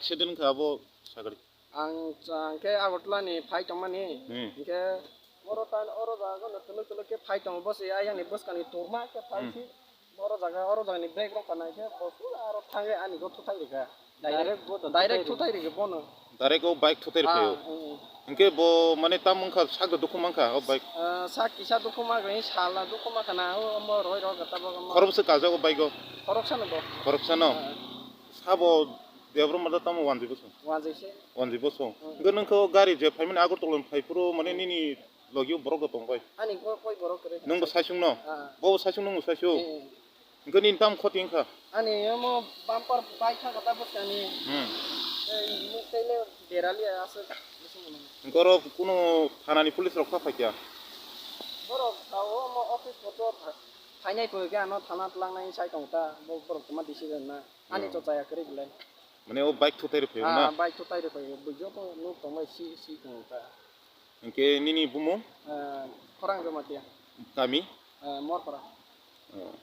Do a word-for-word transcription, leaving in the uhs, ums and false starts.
Sedin kha abo sagri. Ang cha-, ang khe Agartala ni phai tongmani. Hmm. Hingkhe oro tan, oro jaga no twlwk twlwk khe phai tongo. Bo se ayang ni bwskang ni turma khe phai Hmm. si. Oro jaga, oro jaga ni bag rok kanai khe bo pura aro thangwi ani go thutai rikha. Direct bo to direct thutai rikha bono. Direct o bike thutai rikha. Ah, hmm. Hingkhe bo mane tam wngkha sak da dukhu mankha o bike. Ah, sak kisa dukhu ma gani sala dukhu ma khana o mo roi rok gata bo mo. Khorok se kajak o bike o. Khorok sano bo. Khorok sano. Ah. Sabo Debra mada tamo wanjwi bosong. Wanjwi se. Wanjwi bosong. Hmm. Hingke nung khe o gari je phaimani Agartala ni phaiphuru mane nini logi o borok rok tong bai. Ani ko koi borok kwrwi. Nung bo saisung no? Ah. Bo bo saisung nung bo saisung. Eh, eh. Hingke nini tam khoti wngkha? Ani omo bumper bai kha kata bwskani. Hmm. Eh, muk tele berali aswk. Hingke oro kuno thana ni police rok kha phaikya? Borok sao omo office photo pha-, phainai phoi khe ano thana twlangnai sai tong ta. Bo borok tongma decision na. Ani Oh. to chaya kwrwi belai. Mane o bike thutai rw phaio na? Ah, bike thutai rw phaio. Bo joto nuk tongbai si, si tong ta. Hingke nini bumung? Ah, Khorang Jamatia. Kami? Ah, Morpara. Oh.